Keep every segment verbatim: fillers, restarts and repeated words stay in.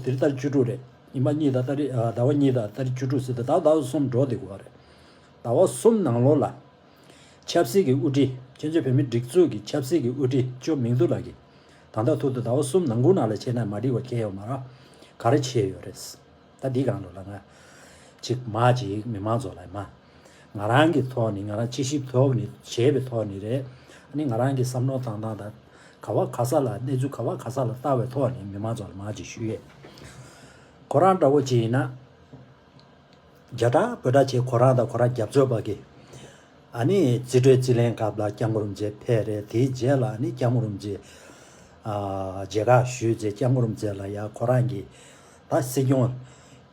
དེ་རིང་ཏ་རིག་བཅུ་དྲུག་རེད། ཉི་མ་གཉིས་དང་ཏ་རིག་ཨ་ཟླ་བ་གཉིས་དང་ཏ་རིག་བཅུ་དྲུག་ཟེར་ཏེ་ད་ཟླ་བ་གསུམ་འགྲོ་བསྡད་དགོས་པ་རེད། ཟླ་བ་གསུམ་ནང་ལོགས་ལ་ཆབ་སྲིད་ཀྱི་དབུ་ཁྲིད། བཙན་བྱོལ་བོད་མིའི་སྒྲིག་འཛུགས་ཀྱི་ཆབ་སྲིད་ཀྱི་དབུ་ཁྲིད་ཇོ་མིང་ཐུ་ལགས་ཀྱིས་ད་ལྟ་ཐུག་ཏུ་ཟླ་བ་གསུམ་ནང་ཁུལ་ནང་ལ་བྱས་ན་མ་འགྲིག་པ་གང་ཡང་ཡོད་མ་རེད། ག་རེ་བྱས་ཡོད་རེད། ད་འདི་སྒང་ལོགས་ལ་ང་ཅིག་མ་ཅིག་མི་མང་ཚོ་ལ་མ། ང་རང་གི་ཐོག་ནས་ང་རང་དཔྱད་ཞིབ་ཐོག་ནས་བྱས་པའི་ཐོག་ནས་རེད། ཨ་ནི་ང་རང་གི་བསམ་བློ་བཏང་སྟངས་དང་ག་བ་ག་ས་ལ་གནས་ཚུལ་ག་བ་ག་ས་ལ་ལྟ་བའི་ཐོག་ནས་མི་མང་ཚོ་ལ་མ་ཅིག་ཞུ་ཡས། ཁོ་རང་འདྲ་བོ་ཅིག་ཡིན་ན། རྒྱ་གྲགས་བོད་གྲགས་ཆེ་ཁོ་རང་དང་ཁོ་རང་རྒྱབ་སྐྱོར་པ་གི། ཨ་ནི་རྩིས་སྤྲོད་རྩིས་ལེན་སྐབས་ལ་སྐྱབས་མགོན་རིན་པོ་ཆེ་ཕེབས་རེད། དེའི་རྗེས་ལ་ཨ་ནི་སྐྱབས་མགོན་རིན་པོ་ཆེ། ཨ་མཇལ་ཁ་ཞུས་རྗེས་སྐྱབས་མགོན་རིན་པོ་ཆེ་ལ་ཡ་ཁོ་རང་གི་ད་སྲིད་སྐྱོང་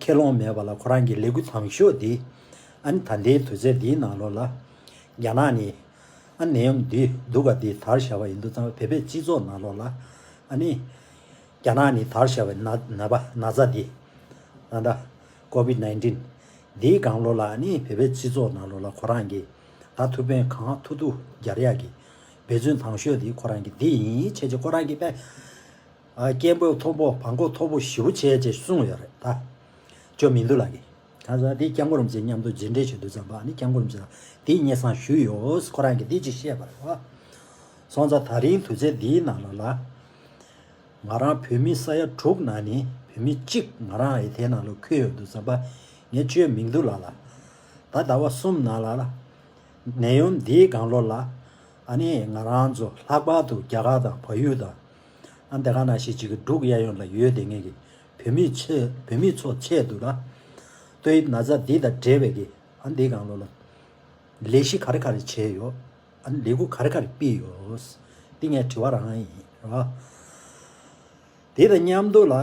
ཁས་ལོངས་མེད་པ་ལ་ཁོ་རང་གི་ལས་འགུལ་དང་ཤོས་འདི་ཨ་ནི་ད་ལྟའི་དུས་ཚོད་འདིའི་ནང་ལོགས་ལ་རྒྱ་ནག་ནས་ཨ་ནད་ཡམས་འདི་སྡུག་ག་འདི་དར་བཞག་པ་ཡིན་དུས་ཙང་བོད་པའི་སྤྱི་ཚོགས་ནང་ལོགས་ལ་ཨ་ནི་རྒྱ་ནག་ནས་དར་བཞག་པའི་ན་ན་པ་ན་ཚ་འདི་ད་ལྟ་ཀོ་བིད་ནའིན་ཊིན་འདིའི་སྒང་ལོགས་ལ་ཨ་ནི་བོད་པའི་སྤྱི་ཚོགས་ནང་ལོགས་ལ་ཁོ་རང་གིས་ད་ཐུགས་ཕན་གང་ཐུབ་ཐུབ་རྒྱག་ཡག་གི་འབད་བརྩོན་དང་ཤོས་འདི་ཁོ་རང་གི་འདི་ཡིན་བྱས་བྱས་ཁོ་རང་གིས་དཔེ། ཨ་སྐད་འབོད་མཐོ་པོ་བང་ཁོག་མཐོ་པོ་ཞེ་པོ་བྱས་བྱས་གསུངས་ཡོད་རེད་ད། ཇོ་མིང་ཐུ་ལགས་ཀྱིས། གང་ཟག་དེ་སྐྱབས་མགོན་རིན་པོ་ཆེ་མཉམ་དུ་མཇལ་འཕྲད་བྱེད་དུས་ཙམ་པ་ཨ་ནི་སྐྱབས་མགོན་རིན་པོ་ཆེ་ལ་དེ་སྙན་སེང་ཞུས་ཡོད། ཁོ་རང་གིས་དེ་ཅིག་བཤད་པ་རེད་བ། སོང་ཙང་ད་རིང་དུས་ཚོད་འདིའི་ནང་ལོགས་ལ། ང་རང་བོད་མི་ས་ཡ་དྲུག་ནང་ནས་བོད་མི་གཅིག་ང་རང་ཡི་དེ་ནང་ལོགས་འཁོད་ཡོད་དུས་ཙམ་པ་ངས་ཇོ་མིང་ཐུ་ལགས་ལ། ད་ཟླ་བ་གསུམ་ནང་ལ་ལ། ནད་ཡམས་འདིའི་སྒང་ལོགས་ལ། ཨ་ནི་ང་རང་ཚོ་ལྷག་པར་དུ་རྒྱ་གར་དང་བལ་ཡུལ་དང་། ཨ་འདི་ག་ནང་བཞིན་ཅིག་གི་འབྲུག་གཡས་གཡོན་ལ་ཡོད་བསྡད་མཁན་གྱི་བོད་མི་ཆེ་བོད་མི་ཚོ་ཆེད་དུ་ལ། ཏོག་དབྱིབས་ན་ཚ་འདི་དང་འབྲེལ་བའི་གི་ཨ་འདིའི་སྒང་ལོགས་ལ། ལས་གཞི་ག་རེ་ག་རེ་བྱས་ཡོད། ཨ་ནི་ལས་འགུལ་ག་རེ་ག་རེ་སྤེལ་ཡོད། འདི་ངའི་དྲི་བ་རང་ཡིན་ར། དེ་དང་མཉམ་དུ་ལ།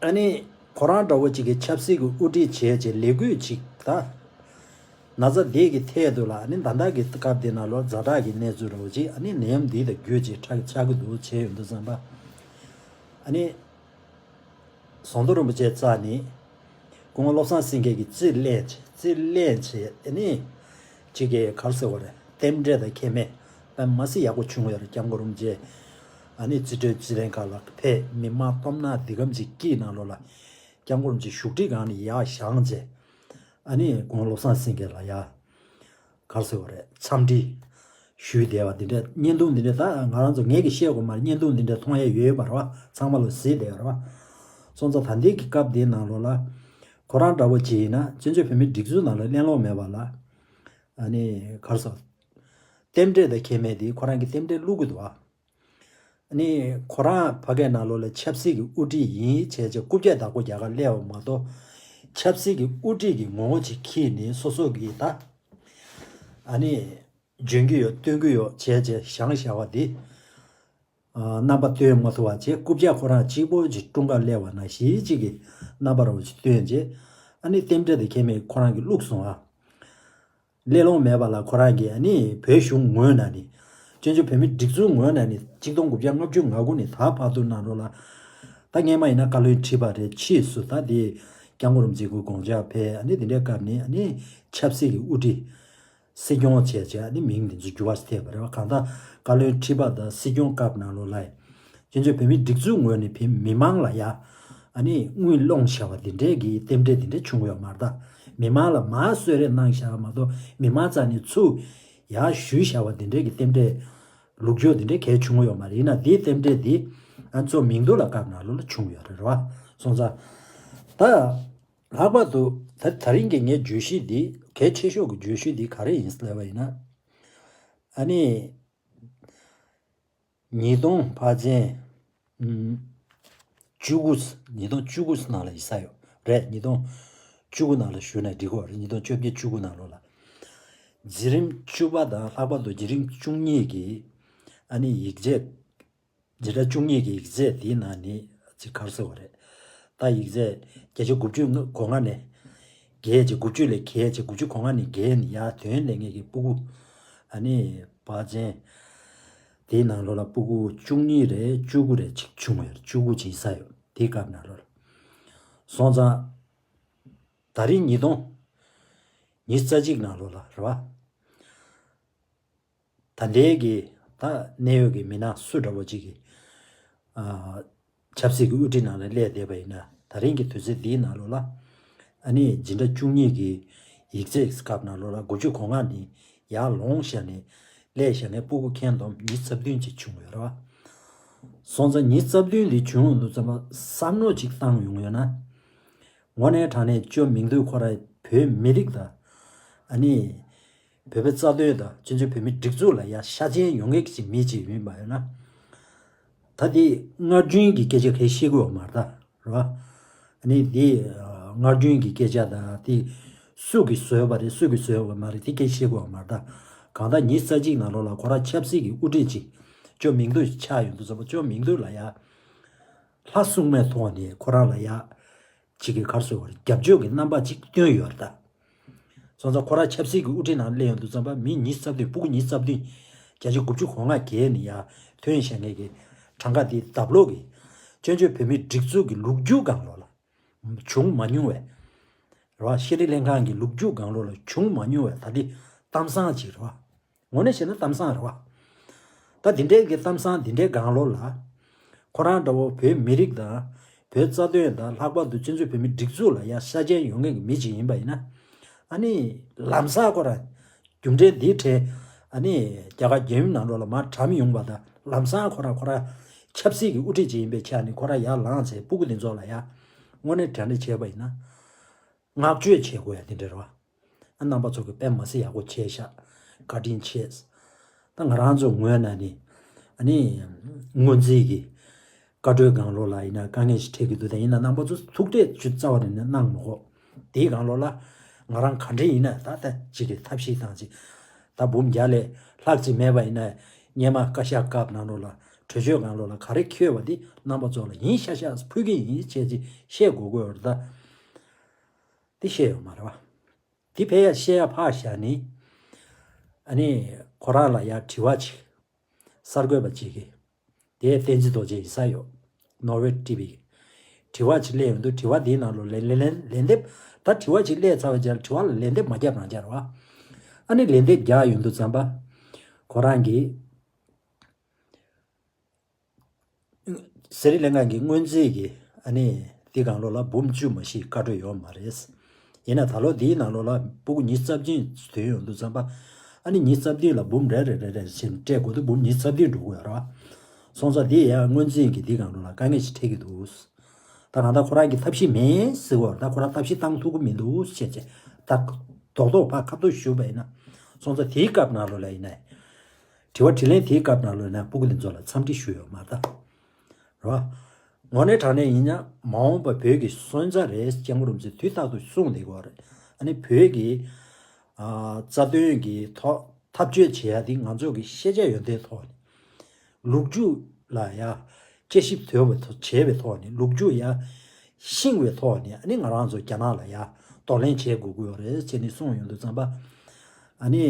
ཨ་ནི་ཁོ་རང་འདྲ་བོ་ཅིག་གི་ཆབ་སྲིད་ཀྱི་དབུ་ཁྲིད་བྱས་བྱས་ལས་འགུལ་ཅིག་ད། ན་ཚ་འདི་གི་ཐད་དུ་ལ་ཨ་ནི་ད་ལྟ་གི་སྐབས་འདི་ནང་ལོགས་ཛ་དྲག་གི་གནས་ཚུལ་འདྲ་བོ་ཅིག་ཨ་ནི་ནད་ཡམས་འདི་དང་བརྒྱུད་ཅིག་ཁྲག་ཆགས་ཀྱི་འདུག་བྱས་ཡོང་དུས་ཙམ་པ། ཨ་ནི་ཟམ་གདོང་རིན་པོ་ཆེ་རྩ་ནས་སྐུ་ངོ་བློ་བཟང་སེང་གེ་གི་རྩིས་ལེན་བྱས་རྩིས་ལེན་བྱས་ཨ་ནི་ཅིག་གི་ག་རེ་ཟེར་བ་རེད། རྟེན་འབྲེལ་དང་ཁེ་མེད་པ་མ་སྲིད་ཡག་པོ་བྱུང་བ་ཡོད་རེད། སྐྱབས་མགོན་རིན་པོ་ཆེ་ཨ་ནི་རྩིས་སྤྲོད་རྩིས་ལེན་ཁག་ལ་ཕེབས་མི་མང་སྟོབས་ན་འདི་གམ་ཅིག་སྐྱིད་ནང་ལོགས་ལ་སྐྱབས་མགོན་རིན་པོ་ཆེ་བཞུགས་ཁྲི་སྒང་ནས་ཡར་བཞེངས་བྱས་ཨ་ནི་སྐུ་ངོ་བློ་བཟང་སེང་གེ་ལ་ཡ། ག་རེ་ཟེར་བ་རེད། འཚམས་འདྲི་ཞུས་བསྡད་པ་འདི་འདྲ་བརྙན་ཐུང་འདི་འདྲ་ད་ང་རང་ཚོ་ངས་ཀྱི་བཤད་དགོས་མ་རེད། བརྙན་ཐུང་འདི་འདྲ་མཐོང་ཡ་ཡོད་པ་རེད་བ། ཚང་མ་ལ་གཟིགས་བསྡད་ཡོད་རེད་བ། སོང་ཙང་ད་ལྟའི་གི་སྐབས་འདིའི་ནང་ལོགས་ལ་ཁོ་རང་འདྲ་བོ་ཅིག་ཡིན་ན་བཙན་བྱོལ་བོད་མིའི་སྒྲིག་འཛུགས་ནང་ལ་གླེང་སློང་མེད་པ་ལ་ཨ་ནི་ག་རེ་ཟེར་རྟེན་འབྲེལ་དང་ཁེ་མེད་དེ་ཁོ་རང་གི་རྟེན་འབྲེལ་བསླུ་གི་འདུག་བ། ཨ་ནི་ཁོ་རང་ཕ་གའི་ནང་ལོགས་ལ་ཆབ་སྲིད་ཀྱི་དབུ་ཁྲིད་ཡིན་བྱས་བྱས་རྐུབ་བཀྱག་བདག་པོ་རྒྱག་ག་སླེབས་པ་མ་གཏོགས་ཆབ་སྲིད་ཀྱི་དབུ་ཁྲིད་ཀྱི་ངོ་བོ་ཅིག་འཁྱེར་ནས་སོ་སོ་གི་ད་ཨ་ནི་འཇོན་གྱི་ཡོད་སྟོན་གྱི་ཡོད་བྱས་བྱས་བཞེངས་བཞག་པ་འདི་ཨ་རྣམ་པ་སྟོན་མ་ཐུབ་པ་བྱས་རྐུབ་བཀྱག་ཁོ་རང་གཅིག་པོ་ཅིག་སྲུང་ག་སླེབས་པ་ནང་བཞིན་ཅིག་གི་རྣམ་པ་རང་ཅིག་སྟོན་བྱས་ཨ་ནི་རྟེན་འབྲེལ་དེ་ཁེ་མེད་ཁོ་རང་གིས་བླུགས་སོང་ཨ། གླེང་སློང་མེད་པ་ལ་ཁོ་རང་གིས་ཨ་ནི་བོད་གཞུང་ངོས་ནས་ནི་བཙན་བྱོལ་བོད་མིའི་སྒྲིག་འཛུགས་ངོས་ནས་ནི་གཅིག་སྟོང་དགུ་བརྒྱ་ལྔ་བཅུ་ང་དགུ་ནས་ད་བར་དུ་ནང་ལོགས་ལ་ད་སྔས་མ་ཡིན་ན་བཀའ་བློན་ཁྲི་པ་རེད། ཕྱིས་སུ་ད་དེ་སྐྱབས་མགོན་རིན་པོ་ཆེ་སྐུ་དགོངས་འཇགས་ཕེབས་ཨ་ནི་དེ་འདྲའི་སྐབས་ནི་ཨ་ནི་ཆབ་སྲིད་ཀྱི་དབུ་ཁྲིད་སྲིད་སྐྱོང་བྱས་བྱས་ཨ་ནི་མིང་དེ་ཚོ་འགྱུར་བ་ཐེབས་པ་རེད་བ། གང་ལྟར་བཀའ་བློན་ཁྲི་པ་དང་སྲིད་སྐྱོང་སྐབས་ནང་ལོགས་ལ་བཙན་བྱོལ་བོད་མིའི་སྒྲིག་འཛུགས་ངོས་ནས་བོད་མི་མང་ལ་ཡ་ཨ་ནི་དངུལ་སློང་བྱ་བ་འདི་འདྲའི་གི་རྟེན་འབྲེལ་འདི་འདྲ་བྱུང་ཡོད་མ་རེད་ད། མི་མང་ལ་མར་གསོལ་རས་གནང་བཞག་མ་གཏོགས་མི་མང་རྩ་ནས་ཚུར་ཡར་ཞུས་བཞག་པ་འདི་འདྲའི་གི་རྟེན་འབྲེལ་ལུགས་སྦྱོར་འདི་འདྲའི་གལ་བྱུང་ཡོད་མ་རེད། ཡིན་ན་འདིའི་རྟེན་འབྲེལ་འདི་ཨ་ཚོ་མིང་ཐོ་ལ་བཀབ་ན་ལོ་ལ་བྱུང་ཡོད་རེད་བ། སོང་ཙང་ད་ལྷག་པར་དུ་ད་ད་རིང་གི་ངའི་བརྗོད་གཞི་འདི་གལ་ཆེ་ཤོས་ཀྱི་བརྗོད་གཞི་འདི་ག་རེ་ཡིན་ཟེར་ལབ་པ་ཡིན་ན་ཨ་ནི། ཉིས་སྟོང་ཕལ་ཆེར་ཨུམ་བཅུ་དགུ། ཉིས་སྟོང་བཅུ་དགུ་ནང་ལ་ཡིན་ས་ཡོད་རེད། ཉིས་སྟོང་བཅུ་དགུ་ནང་ལ་ཞུས་ན་འགྲིག་གོ་རེད། ཉིས་སྟོང་བཅོ་བརྒྱད་བཅུ་དགུ་ནང་ལོགས་ལ་འཛིན་རིམ་བཅུ་པ་དང་ལྷག་པར་དུ་འཛིན་རིམ་བཅུ་གཉིས་ཀྱི་ཨ་ནི་ཡིག་ཆ་འཛིན་གྲྭ་བཅུ་གཉིས་ཀྱི་ཡིག་ཚད་དེའི་ནང་ནས་ཅིག་ག་རེ་ཟེར་བ་རེད། ད་ཡིག་ཚད་བརྒྱ་ཆ་དགུ་བཅུ་གོ་ལྔ་ནས་བརྒལ་ཅིག་དགུ་བཅུ་ལས་བརྒལ་ཅིག་དགུ་བཅུ་གོ་ལྔ་ནས་བརྒལ་ནས་ཡར་ཐོན་སླེབས་མཁན་གྱི་སྤུ་གུ་ཨ་ནི་པར་ཆེན་དེའི་ནང་ལོགས་ལ་སྤུ་གུ་བཅུ་གཉིས་རེད་བཅུ་དགུ་རེད་ཅིག་བྱུང་བ་ཡོད། བཅུ་དགུ་ཅིག་ཡིན་ས་ཡོད། དེའི་སྐབས་ནང་ལོགས་ལ་སོང་ཙང་ད་རིང་ཉིས་སྟོང་ཉི་ཤུ་རྩ་གཅིག་ནང་ལོགས་ལ་རེད་བ། ད་ལྟའི་གི་ད་གནད་ཡོད་ཀྱི་མི་སྣ་སུ་འདྲ་བོ་ཅིག་གི་ཨ་ཆབ་སྲིད་ཀྱི་དབུ་ཁྲིད་ནང་ལ་སླེབས་བསྡད་པ་ཡིན་ན་ ད་རིང་གི་དུས་ཚོད་འདིའི་ནང་ལོགས་ལ། ཨ་ནི་འཛིན་གྲྭ་བཅུ་གཉིས་ཀྱི་ཡིག་ཚད་སྐབས་ནང་ལོགས་ལ་དགུ་བཅུ་གོ་ལྔ་ནས་ཡར་ལོངས་བཞག་ནས་སླེབས་བཞག་མཁན་སྤུ་གུ་ཁྱོན་བསྡོམས་ཉི་ཤུ་རྩ་བདུན་ཅིག་བྱུང་ཡོད་རེད་བ། སོང་ཙང་ཉི་ཤུ་རྩ་བདུན་འདི་བྱུང་ཡོང་དུས་ཙམ་པ་བསམ་བློ་ཅིག་བཏང་ཡོང་ཡོད་ན། དངོས་གནས་དྲང་གནས་ཅོ་མིང་དུ་ཁོ་ར་བོད་མི་རིགས་དང་། ཨ་ནི་བོད་པའི་རྩ་དོན་དང་སྤྱི་ཚོགས་བོད་མིའི་སྒྲིག་འཛུགས་ལ་ཡ་ཤ་ཅན་ཡོང་མཁན་གྱི་མི་ཅིག་ཡིན་པ་ཡིན་ན། ད་དེ་སྔར་རྒྱུན་གྱི་སྐད་ཆ་གས་བཤད་དགོས་པ་མ་རེད་ད། རེད་བ། ཨ་ནི་དེ་སྔར་རྒྱུན་གྱི་སྐད་ཆ་དང་དེ་སུ་གིས་བཟོས་པ་རེད། སུ་གིས་བཟོས་པ་མ་རེད། དེ་སྐད་བཤད་དགོས་པ་མ་རེད་ད། གང་ལྟར་ཉི་ཤུ་རྩ་གཅིག་ནང་ལོགས་ལ་ཁོ་ར་ཆབ་སྲིད་ཀྱི་དབུ་ཁྲིད་ཅིག་ཅོ་མིང་དུ་ཆགས་ཡོང་དུས་ཙམ་པ་ཅོ་མིང་དུ་ལ་ཡ་ལྷ་སྲུང་མའི་ཐོག་ནས་ཁོ་རང་ལ་ཡ། གཅིག་གི་གར་སོ་བར་རྒྱབ་སྐྱོར་གྱི་རྣམ་པ་གཅིག་སྟོན་ཡོད་རེད་ད། སོང་ཙང་ཁོ་རང་ཆབ་སྲིད་ཀྱི་དབུ་ཁྲིད་ནང་སླེབས་ཡོང་དུས་ཙམ་པ་མི་ཉི་ཤུ་རྩ་བདུན། སྤུ་གུ་ཉི་ཤུ་རྩ་བདུན། བརྒྱ་ཆ་དགུ་བཅུ་གོ་ལྔ་བརྒལ་ནས་ཡར་ཐོན་བཞག་མཁན་གྱི་གྲངས་ཀ་དེ་ལྡབ་ལོག་གི་སྤྱི་ཚོགས་བོད་མིའི་སྒྲིག་འཛུགས་ཀྱི་ལོ་རྒྱུས་སྒང་ལོགས་ལ་བྱུང་མ་མྱོང་བའི། རེད་བ། ཤེས་རིག་ལྷན་ཁང་གི་ལོ་རྒྱུས་སྒང་ལོགས་ལ་བྱུང་མ་མྱོང་བའི་ད་ལྟའི་གཏམ་བཟང་ཅིག་རེད་བ། དངོས་གནས་བཤད་ན་གཏམ་བཟང་རེད་བ། ད་འདི་འདྲའི་གི་གཏམ་བཟང་འདི་འདྲའི་སྒང་ལོགས་ལ། ཁོ་རང་འདྲ་བོ་བོད་མི་རིགས་དང་བོད་རྩ་དོན་དང་ལྷག་པར་དུ་སྤྱི་ཚོགས་བོད་མིའི་སྒྲིག་འཛུགས་ལ་ཡ་ཤ་ཅན་ཡོང་མཁན་གྱི་མི་ཅིག་ཡིན་པ་ཡིན་ན། ཨ་ནི་ལམ་སང་ཁོ་རང་རྒྱུ་འབྲས་འདི་དྲན། ཨ་ནི་རྒྱ་གར་རྒྱལ་ཡུམ་ནང་ལོགས་ལ་མར་གྲམ་ཡོང་བ་དང་ལམ་སང་ཁོ་རང་ཁོ་རང་ཆབ་སྲིད་ཀྱི་དབུ་ཁྲིད་ཅིག་ཡིན་པའི་ཆ་ནས་ཁོ་རང་ཡར་ལངས་ཚེ་སྤུ་གུ་འདི་ཚོ་ལ་ཡ་དངོས་གནས་དྲན་འདྲ་བྱས་པ་ཡིན་ན། བསྔགས་བརྗོད་བྱེད་དགོས་ཡ་དེ་འདྲ་རེད་བ། ཨ་རྣམ་པ་ཚོ་གི་དཔེ་མ་སྲིད་ཡག་པོ་བྱས་ཤག་བཀའ་དྲིན་ཆེ། ད་ང་རང་ཚོ་ངོས་ནས་ནི། ཨ་ནི་སྔོན་རྩིས་ཀྱི་བཀའ་འཁྲོལ་སྒང་ལོགས་ལ་ཡིན་ན་དཀའ་ངལ་ཞིག་འཕྲད་ཀྱི་འདུག་ད་ཡིན་ན་རྣམ་པ་ཚོ་ཐུགས་ཁྲལ་ཅུང་རྩ་བ་ནས་ནི་གནང་མ་དགོས། དེའི་སྒང་ལོགས་ལ་ང་རང་ག་འདྲ་ཡིན་ན་ད་ལྟ་ཅིག་གི་ཐབས་ཤེས་དང་ཅིག་ད་འབུམ་བརྒྱ་ལས་ལྷག་ཅིག་མེད་པ་ཡིན་ན་སྔོན་མ་བཀའ་ཤག་སྐབས་ནང་ལོགས་ལ་གྲོས་ཆོད་སྒང་ལོགས་ལ་ག་རེ་འཁྱོལ་བ་དེ་རྣམ་པ་ཚོ་ལ་ཡིན་ཤག་ཤག་ཕུལ་གྱི་ཡིན་བྱས་ཅིག་བཤད་དགོས་དགོས་རེད་ད། དེ་བཤད་ཡོད་མ་རེད་བ། དེ་ཕལ་ཡ་བཤད་ཡ་ཕར་བཞག་ནི། ཨ་ནི་ཁོ་རང་ལ་ཡ་དྲི་བ་ཅིག་གསར་འགོད་པ་ཅིག་གིས། དེ་བསྟན་འཛིན་རྡོ་རྗེ་ཡིན་ས་ཡོད། ནོར་ཝེ་ཊི་ཝི་གི། དྲི་བ་ཅིག་སླེབས་ཡོང་དུས་དྲི་བ་དེའི་ནང་ལོགས་ལན་ལན་ལན་ལན་འདེབས། ད་དྲི་བ་ཅིག་སླེབས་ཚར་བའི་རྗེས་ལ་དྲི་བ་ལ་ལན་འདེབས་མ་བརྒྱབ་རང་རྐྱང་རེད་བ། ཨ་ནི་ལན་འདེབས་རྒྱག་ཡོང་དུས་ཙམ་པ། ཁོ་རང་གིས། ཤེས་རིག་ལྷན་ཁང་གི་སྔོན་རྩིས་ཀྱི་ཨ་ནི་དེ་སྒང་ལོགས་ལ་འབུམ་བཅུ་མ་གཏོགས་བཀའ་འཁྲོལ་ཡོད་མ་རེད། ཡིན་ན་ད་ལོ་དེའི་ནང་ལོགས་ལ་སྤུ་གུ་ཉི་ཤུ་རྩ་བདུན་ཐོན་ཡོང་དུས་ཙམ་པ། ཨ་ནི་ཉི་ཤུ་རྩ་བདུན་ལ་འབུམ་རེ་རེ་རེ་རེ་བྱས་ནས་སྤྲད་དགོས་དུས་འབུམ་ཉི་ཤུ་རྩ་བདུན་འགྲོ་གི་ཡོད་རེད་བ། སོང་ཙང་དེ་ཡང་སྔོན་རྩིས་ཀྱི་དེ་སྒང་ལོགས་ལ་དཀའ་ངལ་ཞིག་འཕྲད་ཀྱི་འདུག་ད་གང་ལྟར་ཁོ་རང་གིས་ཐབས་ཤེས་མེད་ཟེར་གོ། ད་ཁོ་རང་ཐབས་ཤེས་བཏང་ཐུབ་ཀྱི་མི་འདུག་བྱས་བྱས་ད་རྡོག་རྡོག་ཕར་ཁ་ཐུག་ཞུས་པ་ཡིན་ན། སོང་ཙང་དེའི་སྐབས་ནང་ལོགས་ལ་ཡིན་ན། དྲི་བ་དྲིས་ལན་དེའི་སྐབས་ནང་ལོགས་ན་སྤུ་གུ་དེ་ཚོ་ལ་འཚམས་འདྲི་ཞུས་ཡོད་མ་རེད་ད། རེད་བ། དངོས་གནས་དྲང་གནས་ཡིན་ན་མ་འོངས་པ་བོད་ཀྱི་སོན་རྩ་རེད། སྐྱབས་མགོན་རིན་པོ་ཆེས་དུས་རྟག་ཏུ་གསུངས་བསྡད་ཀྱི་ཡོད་རེད། ཨ་ནི་བོད་ཀྱི་ཨ་རྩ་དོན་གྱི་ཐོག་འཐབ་རྩོད་བྱེད་ཡ་དེ་ང་ཚོ་གི་ཤེས་བྱ་ཡོན་ཏན་ཐོག་ནས། ལོ་རྒྱུས་ལ་ཡ་དཔྱད་ཞིབ་དོད་པའི་ཐོག་བྱས་པའི་ཐོག་ནས། ལོ་རྒྱུས་ཡ་ཤེས་པའི་ཐོག་ནས། ཨ་ནི་ང་རང་ཚོ་རྒྱ་ནག་ལ་ཡ་གདོང་ལེན་བྱེད་དགོས་ཀྱི་ཡོད་རེད་ཅེས་ནས་གསུངས་ཡོང་དུས་ཙམ་པ། ཨ་ནི།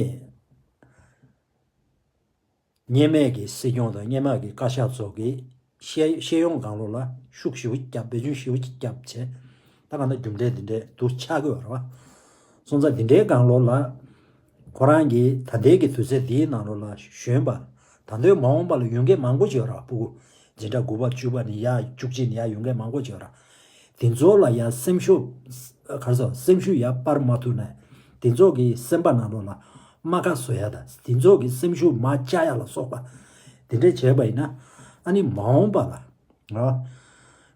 སྔོན་མའི་གི་སྲིད་སྐྱོང་དང་སྔོན་མའི་གི་བཀའ་ཤག་ཚོ་གི་ཤེས་ཤེས་ཡོན་སྒང་ལོགས་ལ་ཤུགས་ཞེ་པོ་བརྒྱབ། འབད་བརྩོན་ཞེ་པོ་ཅིག་བརྒྱབ་བྱས། ད་གང་ལྟར་རྒྱུ་འབྲས་འདི་འདྲའི་འདུག་ཆགས་ཀྱི་ཡོད་རེད་བ། སོང་ཙང་འདི་འདྲའི་སྒང་ལོགས་ལ་ཁོ་རང་གིས་ད་ལྟའི་གི་དུས་ཚོད་འདིའི་ནང་ལོགས་ལ་གཞོན་པ། ད་ལྟའི་མ་འོངས་པ་ལ་ཡོང་མཁན་མང་པོ་ཅིག་ཡོད་རེད་བ། སྤུ་གུ་འཛིན་གྲྭ་དགུ་པ་བཅུ་པ་ནས་ཡར་བཅུ་གཅིག་ནས་ཡར་ཡོང་མཁན་མང་པོ་ཅིག་ཡོད་རེད། དེ་ཚོ་ལ་ཡང་སེམས་ཤུགས། ག་རེ་ཟེར། སེམས་ཤུགས་ཡར་སྤར་མ་ཐུབ་ན། དེ་ཚོ་གི་སེམས་པ་ནང་ལོགས་ལ་རྨ་ཁ་བཟོ་ཡ་དང་། དེ་ཚོ་གི་སེམས་ཤུགས་མར་བཅག་ཡ་ལ་སོགས་པ་དེ་འདྲས་བྱས་པ་ཡིན་ན། ཨ་ནི་མ་འོངས་པ་ལ། ང་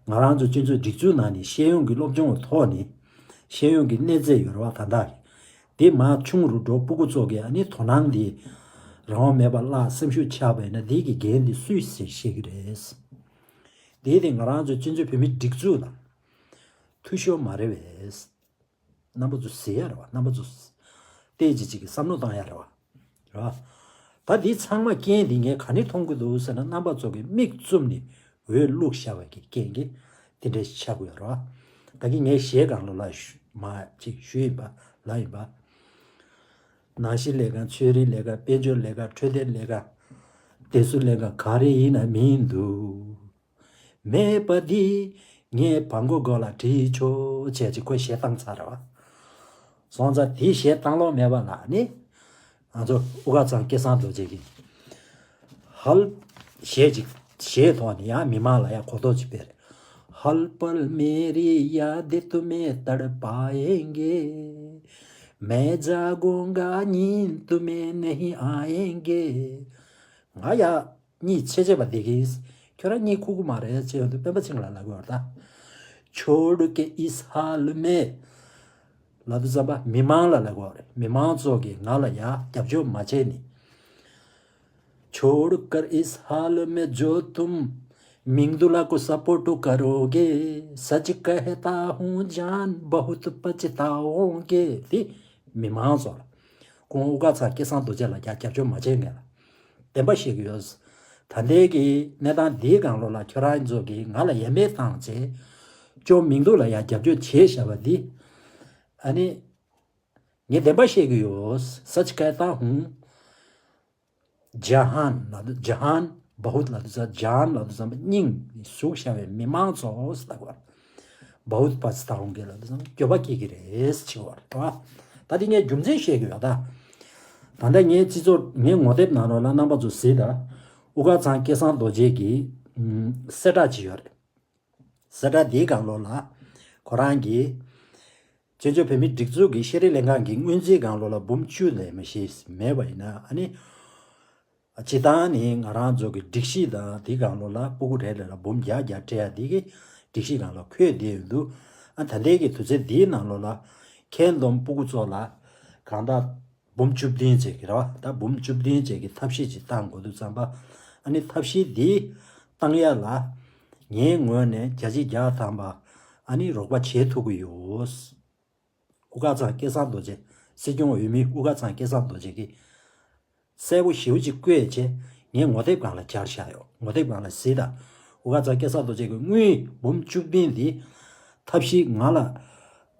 ང་རང་ཚོ་སྤྱི་ཚོགས་སྒྲིག་འཛུགས་ནང་ནས་ཤེས་ཡོན་གྱི་སློབ་སྦྱོང་གི་ཐོག་ནས་ཤེས་ཡོན་གྱི་གནས་ཚད་ཡོད་རེད་བ། ད་ལྟ་གི་དེ་མར་ཆུང་རུ་འགྲོ། སྤུ་གུ་ཚོ་གི་ཨ་ནི་དོ་སྣང་དེ་རང་དབང་མེད་པ་བརླག་སེམས་ཤུགས་ཆག་པ་ཡིན་ན། དེ་གི་འགན་དེ་སུས་བཞེས་བཞེས་ཀྱི་རེད། དེ་དེ་ང་རང་ཚོ་སྤྱི་ཚོགས་བོད་མིའི་སྒྲིག་འཛུགས་ལ་འཐུས་ཤོར་མ་རེད་པས། རྣམ་པ་ཚོ་ཟེར་ཡ་རེད་བ། རྣམ་པ་ཚོ་ཏོག་ཙམ་ཅིག་གི་བསམ་བློ་བཏང་ཡ་རེད་བ། རེད་བ། ད་འདི་ཚང་མ་རྐྱེན་འདི་ངས་ག་ནས་མཐོང་གི་འདུག་ཟེར་ན། རྣམ་པ་ཚོ་གི་མིག་བཙུམ་ནས་འོས་བླུགས་བཞག་པའི་གི་རྐྱེན་གྱིས་དེ་འདྲ་ཆགས་ཀྱི་ཡོད་རེད་བ། ད་གིན་ངས་གཞས་སྒང་ལོགས་ལ་ཞུ་མ་ཅིག་ཞུས་ཡིན་པ་ལབ་ཡིན་པ། ནང་ཞིང་ལས་ཁང་། ཚོང་རའི་ལས་ཁང་། དཔལ་འབྱོར་ལས་ཁང་། འཕྲོད་བསྟེན་ལས་ཁང་། སྡེ་ཟུར་ལས་ཁང་ག་རེ་ཡིན་ན་མིན་འདུག་མེད་པ་འདི་ངས་བང་མགོ་སྒང་ལ་བྲིས་ཆོག་བྱས་ཅིག་ཁོས་གཞས་བཏང་ཚར་བ། སོང་ཙང་དེའི་གཞས་བཏང་ལོང་མེད་པ་ལ་ནི། ང་ཚོ་དབུ་དཀར་ཚང་སྐལ་བཟང་རྡོ་རྗེ་གིས་ཧལ་གཞས་ཅིག་གཞས་ཐོག་ནས་ཡང་མི་མང་ལ་ཡང་གོ་རྟོགས་ཅིག་སྤེལ་རེད། पल पल मेरी यादें तुम्हें तड़पाएंगे। मैं जागूंगा नींद तुम्हें नहीं आएंगे। ང་ཡ་གཉིད་ཆེ་ཆེ་བ་བདེ་གིས། ཁྱོད་རང་གཉིད་ཁུག་གི་མ་རེད་ཅེས་འདུག་སྤེན་པ་ཚེ་རིང་ལ་ལབ་དགོས་པ་རེད་ད། छोड़ के इस हाल में ལབ་དུས་ཙམ་པ་མི་མང་ལ་ལབ་དགོས་པ་རེད། མི་མང་ཚོ་གིས་ང་ལ་ཡ་རྒྱབ་སྐྱོར་མ་བྱས་ནི། छोड़कर इस हाल में जो तुम मेंदुला को सपोर्ट करोगे, सच कहता हूँ जान बहुत पछताओगे དེ་མི་མང་ཚོ་ལ། ཁོང་དབུ་དཀར་ཚང་སྐལ་བཟང་རྡོ་རྗེ་ལ་རྒྱ་རྒྱབ་སྐྱོར་མ་བྱས་མཁན་ལ་བདེན་པ་བཤད་ཀྱི་ཡོད། ད་ལྟའི་གི་གནས་སྟངས་འདིའི་སྒང་ལོགས་ལ་ཁྱོད་རང་ཚོ་གིས་ང་ལ་ཡ་མེད་བཏང་བྱས་ཅོ་མིང་ཐུ་ལ་ཡ་རྒྱབ་སྐྱོར་བྱས་བཞག་པ་འདི། ཨ་ནི་ངས་བདེན་པ་བཤད་ཀྱི་ཡོད། सच कहता हूँ ཇ་ཧན་ལ་དུ་ཇ་ཧན་བ་ཧུད་ལ་དུ་ས་ཇ་ཧན་ལ་དུ་ས་སྙིང་ཟུག་བྱ་བའི་མི་མང་ཚོ་ལ་བ་ཧུད་པ་སི་ཏའུང་གི་ལ་དུ་ས་འགྱོད་པ་སྐྱེ་གི་རེད་ཆེ་བར་བ། ད་དེ་ངས་རྒྱུ་མཚན་བཤད་ཀྱི་ཡོད་ད། ད་ལྟ་ངའི་སྤྱི་ཚོགས་ངའི་ངོ་དེབ་ནང་ལོགས་ལ་རྣམ་པ་ཚོ་གཟིགས་ད། དབུ་དཀར་ཚང་སྐལ་བཟང་རྡོ་རྗེ་གི་གསལ་བསྒྲགས་ཅིག་ཡོད་རེད། གསལ་བསྒྲགས་འདིའི་སྒང་ལོགས་ལ་ཁོ་རང་གིས་བཙན་བྱོལ་བོད་མིའི་སྒྲིག་འཛུགས་ཀྱི་ཤེས་རིག་ལྷན་ཁང་གི་སྔོན་རྩིས་སྒང་ལོགས་ལ་འབུམ་བཅུ་ལས་མི་ཤེས་མེད་པ་ཡིན་ན་ཨ་ནི། སྤྱིར་བཏང་ནི་ང་རང་ཚོ་གི་སྒྲིག་གཞི་དང་དེའི་སྒང་ལོགས་ལ་སྤུ་གུ་རེ་རེ་ལ་འབུམ་བརྒྱ་བརྒྱ་སྤྲད་ཡ་འདི་གི་སྒྲིག་གཞི་སྒང་ལ་འཁོད་བསྡད་ཡོད་འདུག་ཨ་ད་ལྟའི་གི་དུས་ཚོད་འདིའི་ནང་ལོགས་ལ་ཁྱེད་འདོམ་སྤུ་གུ་ཚོ་ལ་གང་ལྟར་འབུམ་བཅུ་བདུན་ཅིག་རེད་བ། ད་འབུམ་བཅུ་བདུན་ཅིག་གི་ཐབས་ཤེས་ཅིག་བཏང་དགོས་འདུག་བསམ་པ། ཨ་ནི་ཐབས་ཤེས་འདི་བཏང་ཡ་ལ་ངའི་ངོས་ནས་བརྒྱ་ཆ་བརྒྱ་ཐམ་པ་ཨ་ནི་རོགས་པ་བྱེད་ཐུབ་ཀྱི་ཡོད། དབུ་དཀར་ཚང་སྐལ་བཟང་རྡོ་རྗེ། སྲིད་སྐྱོང་འོས་མི་དབུ་དཀར་ཚང་སྐལ་བཟང་རྡོ་རྗེ་གིས་གསལ་པོ་ཞེ་པོ་ཅིག་བཀོད་བྱས་ངའི་ངོ་དེབ་སྒང་ལ་སྦྱར་བཞག་ཡོད། ངོ་དེབ་སྒང་ལ་གཟིགས་དང་། དབུ་དཀར་ཚང་སྐལ་བཟང་རྡོ་རྗེ་གིས་དངུལ་འབུམ་བཅུ་བདུན་འདི་ཐབས་ཤེས་ང་ལ།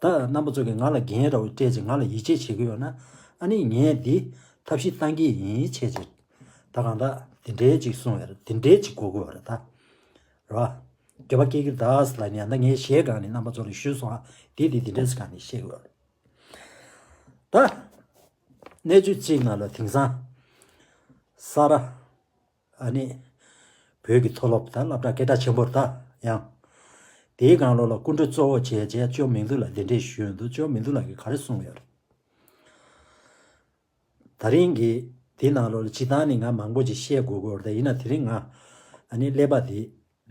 ད་རྣམ་པ་ཚོ་གིས་ང་ལ་འགན་ར་བ་སྤྲད་ཅིག་ང་ལ་ཡིད་ཆེས་བྱེད་ཀྱི་ཡོད་ན་ཨ་ནི་ངས་འདི་ཐབས་ཤེས་བཏང་གི་ཡིན་བྱས་ཅིག་ད་གང་ལྟར་འདི་འདྲའི་ཅིག་གསུངས་ཡོད་རེད། འདི་འདྲའི་ཅིག་གོ་དགོས་པ་རེད་ད། རེད་བ། འགྱོད་པ་སྐྱེ་གི་རེད་ད་ཟེར་ལབ་ནས་ཡང་ད་ངས་གཞས་སྒང་ནས་རྣམ་པ་ཚོ་ལ་ཞུས་སོང་ཨ། དེ་དེ་དེ་འདྲས་སྒང་ནས་བཤད་དགོས་རེད། ད་གནས་ཚུལ་གཅིག་ནང་ལ་དེང་སང་ས་ར་ཨ་ནི་བོད་ཀྱི་མཐོ་སློབ་ད་སློབ་གྲྭ་སྐད་གྲགས་ཆེན་པོ་རེད་ད་ཡང་། དེའི་སྒང་ལོགས་ལ་སྐུ་མགྲོན་གཙོ་བོ་བྱས་བྱས་ཅོ་མིང་ཐུ་ལ་གདན་འདྲེན་ཞུས་ཡོང་དུས་ཅོ་མིང་ཐུ་ལགས་ཀྱིས་ག་རེ་གསུངས་ཡོད་རེད། ད་རིང་གི་དེ་ནང་ལོགས་ལ་སྤྱིར་བཏང་ནས་ང་མང་པོ་ཅིག་བཤད་དགོས་དགོས་རེད་ད། ཡིན་ན་དེ་རིང་ང་ཨ་ནི་ཀླད་པ་དེ་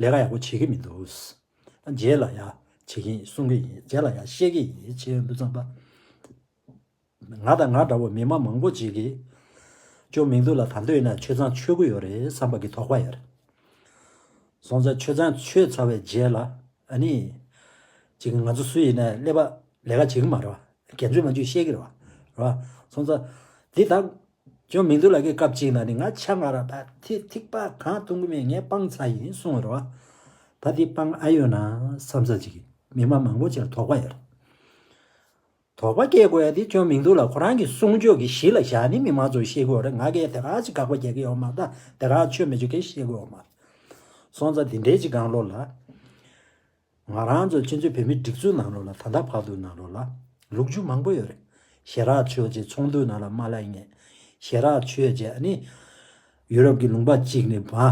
ལས་ཀ་ཡག་པོ་བྱེད་ཀྱི་མི་འདུག་རྗེས་ལ་ཡ་བྱེད་ཀྱི་ཡིན་གསུང་གི་ཡིན། རྗེས་ལ་ཡ་བཤད་ཀྱི་ཡིན་བྱེད་ཡོང་དུས་ཙམ་པ། ང་དང་ང་འདྲ་བོ་མི་མང་མང་པོ་ཅིག་གིས་ཅོ་མིང་ཐུ་ལ་ད་འདོད་ཡིན་ན་ཆོས་ཚང་ཆོས་ཀྱི་ཡོད་རེད་བསམ་པ་གི་དོགས་པ་ཡོད་རེད། སོང་ཙང་ཆོས་ཚང་ཆོས་ཚར་བའི་རྗེས་ལ་ཨ་ནི་ཅིག་ང་ཚོ་སུ་ཡིན་ན་ཀླད་པ་ལས་ཀ་བྱེད་ཀྱི་མ་རེད་བ། རྒན་ཚོས་མ་འཇུས་བཤད་ཀྱི་རེད་བ། རེད་བ། སོང་ཙང་འདི་ད་ཅོ་མིང་ཐུ་ལ་གི་སྐབས་གཅིག་ན་ནི་ང་ཆ་ང་ར་ད་ཐི་ཐིག་པ་གང་གཏོང་གི་མེད། ངས་སྤང་ཚར་ཡིན་གསུངས་རེད་བ། ད་འདི་སྤང་ཨ་ཡོད་ན་བསམ་ས་ཅིག་མི་མང་མང་པོ་ཅིག་ལ་དོགས་པ་ཡོད་རེད། དོགས་པ་སྐྱེ་དགོས་ཡ་དེ་ཅོ་མིང་ཐུ་ལ་ཁོ་རང་གི་གསུང་ཆོས་ཀྱི་གཞི་ལ་བཞག་ནི་མི་མང་ཚོས་ཤེས་དགོས་རེད། ང་གིས་དེ་ག་ཅིག་དགག་པ་རྒྱག་གི་ཡོད་མ་རེད། དེ་ག་ཆོས་མི་ཆོས་གང་ཤེས་དགོས་ཡོད་མ་རེད། སོང་ཙང་དེ་འདྲའི་ཅིག་སྒང་ལོགས་ལ་ང་རང་ཚོ་སྤྱི་ཚོགས་བོད་མིའི་སྒྲིག་འཛུགས་ནང་ལོགས་ལ་ད་ལྟ་བར་དུ་ནང་ལོགས་ལ་ལོ་རྒྱུས་མང་པོ་ཡོད་རེད། ཞེ་དྲག་ཆོས་ཀྱི་ཚོགས་འདུ་ནང་ལ་མ་ལ་ཡིན་ཞེ་དྲག་ཆོས་ཀྱི་ཨ་ནི། ཡུ་རོབ་ཀྱི་ལུང་པ་གཅིག་ནས་ཕར་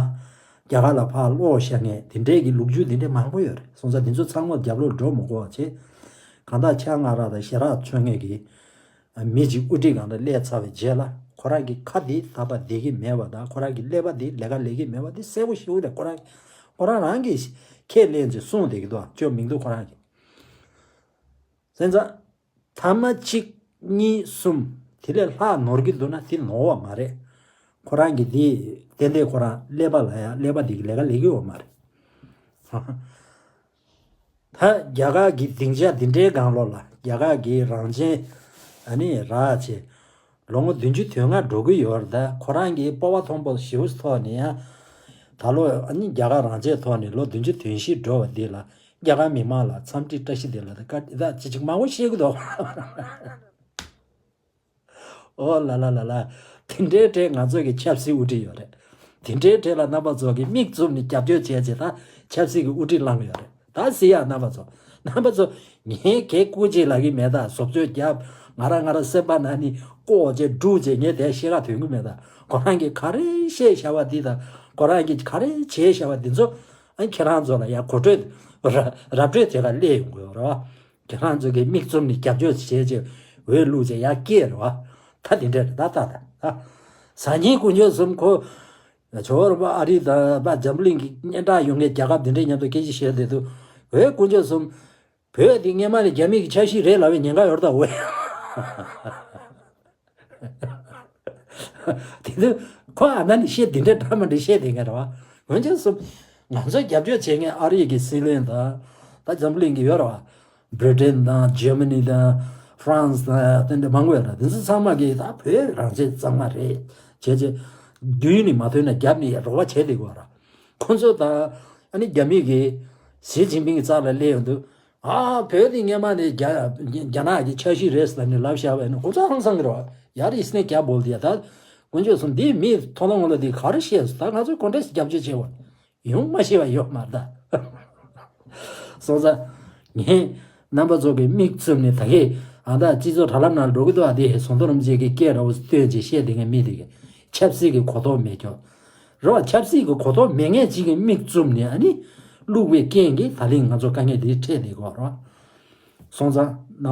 རྒྱ་གར་ལ་ཕར་སློག་བཞག་མཁན་དེ་འདྲས་ཀྱི་ལོ་རྒྱུས་དེ་འདྲས་མང་པོ་ཡོད་རེད། སོང་ཙང་དེ་ཚོ་ཚང་མ་རྒྱབ་ལོགས་འགྲོ་མི་དགོས་པ་བྱས། གང་ལྟར་ཆ་ང་ར་དང་ཞེ་དྲག་ཆོས་ངེས་ཀྱི་མི་གཅིག་དབུ་ཁྲིད་སྒང་ལ་སླེབས་ཚར་བའི་རྗེས་ལ་ཁོ་རང་གི་ཁ་དེ་ད་ལྟ་བསྡད་ཀྱི་མེད་པ་དང་ཁོ་རང་གི་ཀླད་པ་དེ་ལས་ཀ་ལས་ཀྱི་མེད་པ་དེ་གསལ་པོ་ཞེ་པོ་རེད། ཁོ་རང་ཁོ་རང་རང་གིས་ཁས་ལེན་བྱས་གསུངས་བསྡད་ཀྱི་འདུག་ཅོ་མིང་ཐུ་ཁོ་རང་གིས། སེམས་ཙང་། ཐ་མ་གཅིག་གཉིས་གསུམ། དེ་ལས་ལྷག་ནོར་གྱི་འདུག་ན་དེ་ནོར་བ་མ་རེད། ཁོ་རང་གིས་དེ་ཏན་ཏན་ཁོ་རང་ཀླད་པ་ལ་ཡ་ཀླད་པ་དེ་གི་ལས་ཀ་ལས་ཀྱི་ཡོད་མ་རེད། ད་རྒྱ་གར་གྱི་སྡིངས་ཆ་འདི་འདྲའི་སྒང་ལོགས་ལ་རྒྱ་གར་གྱི་རང་བཙན་ཨ་ནི་རག་བྱས། ལོ་ངོ་བདུན་ཅུ་དོན་ལྔ་འགྲོ་གི་ཡོད་རེད། ད་ཁོ་རང་གིས་སྤོབས་པ་མཐོན་པོ་ཞེ་པོ་ཐོག་ནས་ཡང་ད་ལོ་ཨ་ནི་རྒྱ་གར་རང་བཙན་ཐོག་ནས་ལོ་བདུན་ཅུ་དོན་བཞི་འགྲོ་བ་འདི་ལ་རྒྱ་གར་མི་མང་ལ་འཚམས་འདྲི་བཀྲ་ཤིས་བདེ་ལེགས་དང་བཀའ་དྲིན་ད་ཅི་ཅིག་མང་པོ་བཤད་གི་འདུག་ཨོ་ལ་ལ་ལ་ལ། དེ་འདྲའི་གྲས་ང་ཚོ་གི་ཆབ་སྲིད་དབུ་ཁྲིད་ཡོད་རེད། དེ་འདྲའི་གྲས་ལ་རྣམ་པ་ཚོ་གིས་མིག་བཙུམ་ནས་རྒྱབ་སྐྱོར་བྱས་བྱས་ད་ཆབ་སྲིད་ཀྱི་དབུ་ཁྲིད་བླངས་ཡོད་རེད། ད་གཟིགས་ཡ་རྣམ་པ་ཚོ། རྣམ་པ་ཚོ། ངས་གད་སྐུ་ཅིག་ལབ་ཀྱི་མེད། ད་བཟོ་བཅོས་རྒྱབ། ང་རང་ང་རང་སེམས་པ་ནང་ནས་ལྐོག་བྱས་སྒྲུག་བྱས་ངས་དེ་བཤད་ག་དོན་གྱི་མེད། ད་ཁོ་རང་གིས་ག་རེ་བཤད་བཞག་པ་འདི་དང་ཁོ་རང་གིས་ག་རེ་བྱས་བཞག་པ་འདི་ཚོ་ ཨ་ཁྱེད་རང་ཚོ་ལ་ཡ་གོ་སྤྲོད་ར་ར་སྤྲོད་བྱེད་ག་སླེབས་ཡོང་དགོས་རེད་བ། ཁྱེད་རང་ཚོ་གི་མིག་བཙུམ་ནས་རྒྱབ་སྐྱོར་བྱེད་ཅེས་འོས་བླུགས་ཅེས་ཡ་སྐད་རེད་བ། ད་དེ་འདྲ་རེད་ད་ད་ད། ཟ་ཉིན་དཀོན་མཆོག་གསུམ་ཁོ། ཇོ་བོ་རིན་པོ་ཨ་རི་དང་པ་འཛམ་བུ་གླིང་གི་སྙན་གྲགས་ཡོད་མཁན་རྒྱལ་ཁབ་དེ་འདྲའི་མཉམ་དུ་སྐད་ཆ་བཤད་བསྡད་འདུག་འོས་དཀོན་མཆོག་གསུམ། བོད་འདི་སྔས་མ་ནས་རྒྱ་མིའི་ཆ་ཤས་རེད་ལབ་པའི་ཉེན་ཁ་ཡོད་རེད་ད་འོས། དེ་དུས་ཁོ་ཨ་ན་ནི་བཤད་དེ་འདྲ་འདྲ་མ་འདྲ་བཤད་དེ་ངས་རེད་བ། འོན་ཀྱང་སུ། ང་ཚོ་རྒྱབ་སྐྱོར་བྱེད་མཁན་ཨ་རི་གི་སྲིད་བློན་དང་། ད་འཛམ་བུ་གླིང་གི་ཡོད་རེད་བ། བྷི་རི་ཏན་དང་ཇར་མ་ནི་དང་ཧྥ་རན་སི་དང་དེ་འདྲ་མང་པོ་ཡོད་རེད། དེ་ཚོ་ཚང་མ་གིས་ད་བོད་རང་བཙན་གཙང་མ་རེད། བྱས་རྗེས་མདུན་ནས་མ་ཐོན་ན་རྒྱབ་ནས་རོགས་པ་བྱས་བསྡད་དགོས་རེད། ཁོ་ཚོ་དང་ཨ་ནི་རྒྱ་མི་གིས་ཞི་ཅིན་ཕིང་གི་རྩ་ལ་སླེབས་ཡོང་དུས། ཨ་བོད་འདི་སྔས་མ་ནས་རྒྱ་རྒྱ་ནག་གི་ཆ་ཤས་རེད་ཟེར་ནས་ལབ་བཞག་པ་ཡིན་ན་ཁོ་ཚོ་ཧང་སང་གི་རེད་བ། ཡར་ཨིས་ནས་རྒྱ་བོལ་དེ་ཡ་ད་དཀོན་མཆོག་གསུམ་འདིའི་མིས་མཐོང་སྣང་ངོ་ལ་འདི་ག་རེ་བཤད་སོང་། ད་ང་ཚོས་གོ་འདྲས་རྒྱབ་སྐྱོར་བྱེད་བ་ཡོང་མ་ཤེས་པ་ཡོད་མ་རེད་ད། སོང་ཙང་ངས་རྣམ་པ་ཚོ་གི་མིག་བཙུམ་ནས་ད་གས་ཨ་ད་སྤྱི་ཚོགས་དྲ་ལམ་ནང་འགྲོ་གི་འདུག་ཨ་དེ་ཟམ་གདོང་རིན་པོ་ཆེ་གི་སྐད་འདྲ་བོ་སྟོན་ཅིག་བཤད་དེ་ངས་མི་དེ་གི་ཆབ་སྲིད་ཀྱི་གོ་རྟོགས་མེད་ཀྱོག་རེད་བ། ཆབ་སྲིད་ཀྱི་གོ་རྟོགས་མེད་མཁན་ཅིག་གི་མིག་བཙུམ་ནས་ཨ་ནི་བླུགས་པའི་རྐྱེན་གྱིས་ད་ལན་ང་ཚོ་དཀའ་ངལ་འདི་འཕྲད་བསྡད་ཀྱི་ཡོད་རེད་བ། སོང་ཙང་།